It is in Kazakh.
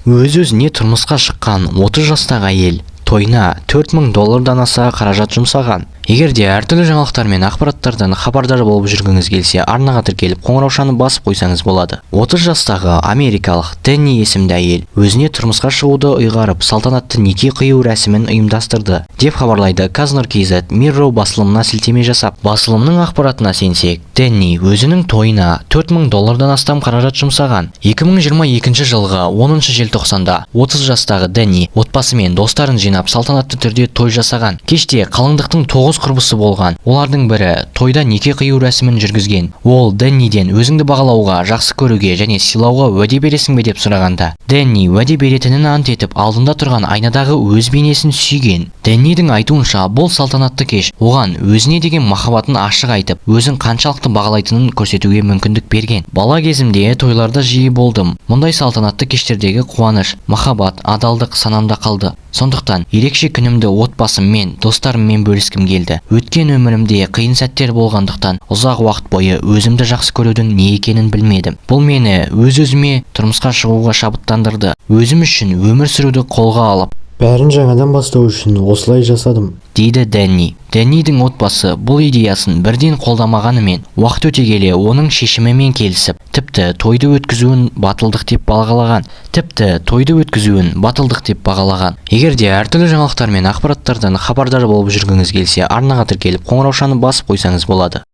Өз-өзіне тұрмысқа шыққан 30 жастағы әйел тойына 4000 доллардан аса қаражат жұмсаған. Егер де әртүрлі жаңалықтар мен ақпараттардан хабардар болып жүргіңіз келсе, арнаға тіркеліп, қоңыраушаны басып қойсаңыз болады. 30 жастағы америкалық Дэнни есімді әйел өзіне тұрмысқа шығуды ұйғарып, салтанатты неке қию рәсімін ұйымдастырды, деп хабарлайды Kaznur KZ Mirror басылымына сілтеме жасап. Басылымның ақпаратына сенсек, Дэнни өзінің тойына 4000 доллардан астам қаражат жұмсаған. 2022 жылғы 10 желтоқсанда 30 жастағы Дэнни отбасы мен достарын жинап, салтанатты түрде той жасаған. Кеште қалыңдықтың 9 құрбысы болған. Олардың бірі тойда неке қию рәсімін жүргізген. Ол Дэнниден өзіңді бағалауға, жақсы көруге және сыйлауға уәде бересің бе деп сұрағанда, Дэнни уәде беретінін ант етіп, алдында тұрған айнадағы өз бейнесін сүйген. Дэннидің айтуынша, бұл салтанатты кеш оған өзіне деген махаббатын ашық айтып, өзін қаншалықты бағалайтынын көрсетуге мүмкіндік берген. Бала кезімде тойларда жиі болдым. Мұндай салтанатты кештердегі қуаныш, махаббат, адалдық санамда қалды. Сондықтан ерекше күнімді отбасыммен, достарыммен бөліскім келді. Өткен өмірімде қиын сәттер болғандықтан, ұзақ уақыт бойы өзімді жақсы көрудің не екенін білмедім. Бұл мені өз-өзіме тұрмысқа шығуға шабыттандырды. Өзім үшін өмір сүруді қолға алып, бәрін жаңадан бастау үшін осылай жасадым, дейді Дэнни. Дэннидің отбасы бұл идеясын бірден қолдамағанымен, уақыт өте келе оның шешімімен келісіп, тіпті тойды өткізуін батылдық деп бағалаған. Тіпті тойды өткізуін батылдық деп бағалаған. Егер де әртүрлі жаңалықтар мен ақпараттардан хабардар болып жүргіңіз келсе, арнаға тіркеліп, қоңыраушаны басып қойсаңыз болады.